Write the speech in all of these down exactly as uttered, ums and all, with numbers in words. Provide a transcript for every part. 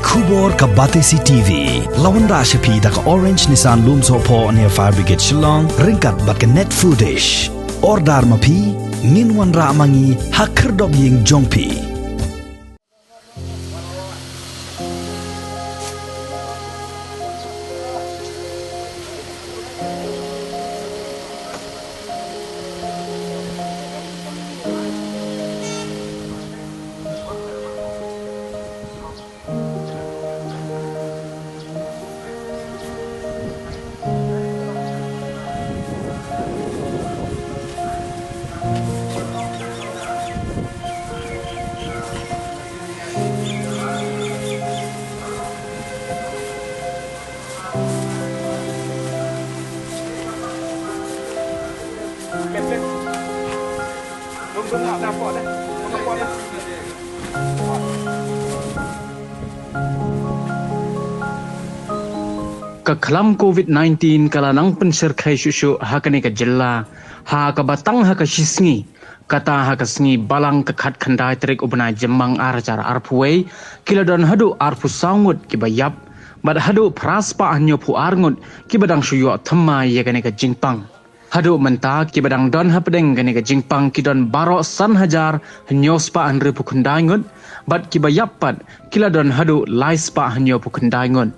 Khubor ka Batesi T V. La wanrah sha phi da ka Orange Nissan Lumsohphoh near Fire Brigade Shillong, ryngkat bad ka Net Foodish. Order ma phi, ngin wanrah ma ngi ha khyrdop ïing jong phi. Ka khlam covid nineteen ka la nang pynshyrkhei shuh shuh ha kane ka jylla, ha kaba tang ha ka shi sngi, kata ha ka sngi Balang ka khatkhyndai tarik u bnai Jymmang ar hajar arphew wei, ki la don haduh arphew saw ngut kiba ïap, bad haduh phra spah hynñiewphew ar ngut kiba dang shu ïoh thymmai ïa kane ka jingpang. Haduh mynta kiba dang don hapdeng kane ka jingpang ki don baroh san hajar hynñiew spah hynriewphew khyndai ngut, bad kiba ïap pat ki la don haduh lai spah hynñiewphew khyndai ngut.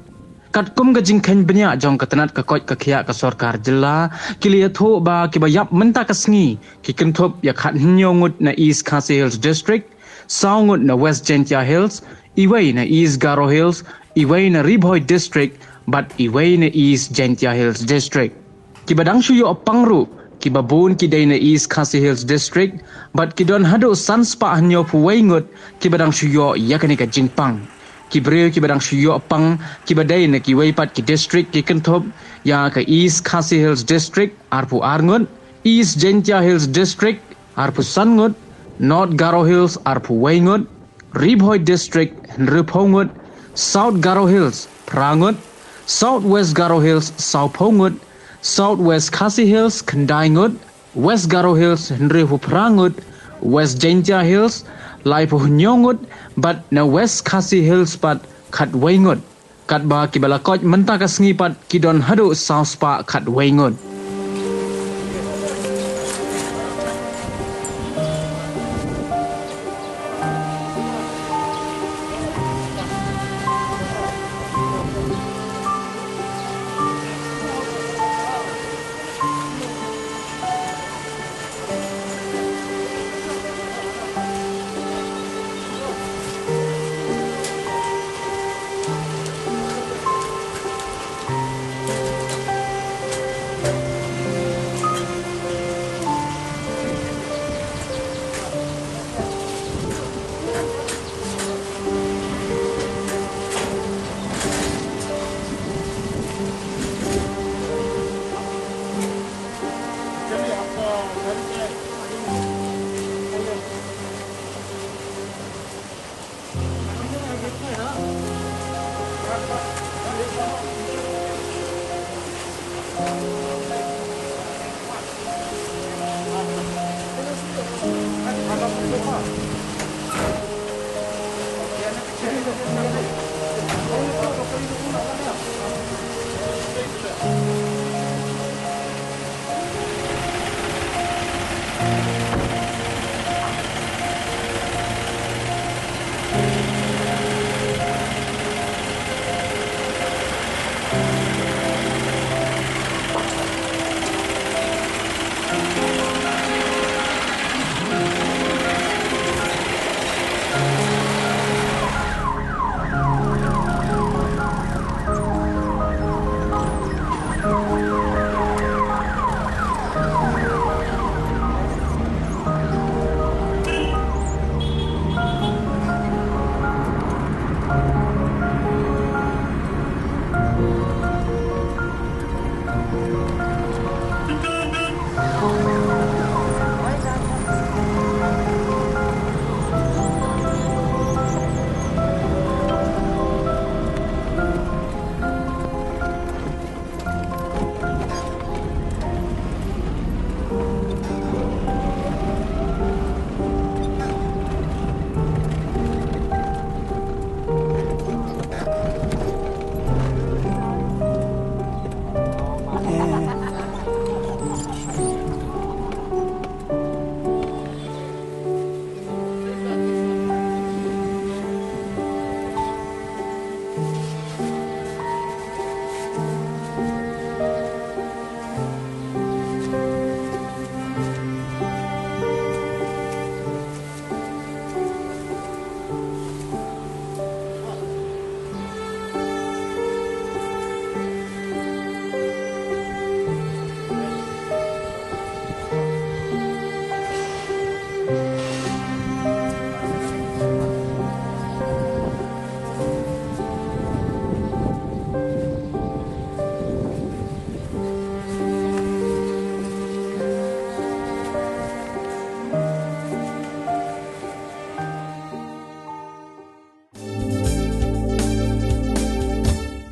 Katkum ka jingkheiñ bniah jong ka tnat ka koit ka khiah ka sorkar jylla, ki la ïathuh ba kiba ïap mynta ka sngi ki kynthup ïa khathynñiew ngut na East Khasi Hills District, saw ngut na West Jaintia Hills, iwei na East Garo Hills, iwei na Ri Bhoi District, bad iwei na East Jaintia Hills District. Kiba dang shu ïoh pang ruh, kiba bun ki dei na East Khasi Hills District, bad ki don haduh san spah hynñiewphew wei ngut kiba dang shu ïoh ïa kane ka jingpang. Ki briew kiba dang shu ïoh pang kiba dei na kiwei pat ki district ki kynthup ïa ka East Khasi Hills District, arphew ar ngut, East Jaintia Hills District, arphew san ngut, North Garo Hills, arphew wei ngut, Ri Bhoi District, hynriewphew ngut, South Garo Hills, phra ngut, South West Garo Hills, sawphew ngut, South West Khasi Hills, khyndai ngut, West Garo Hills, hynriewphew phra ngut, West Jaintia Hills, laiphew hynñiew ngut, bad na West Khasi Hills pat khatwei ngut. Katba kiba la koit mynta ka sngi pat ki don haduh saw spah khatwei ngut.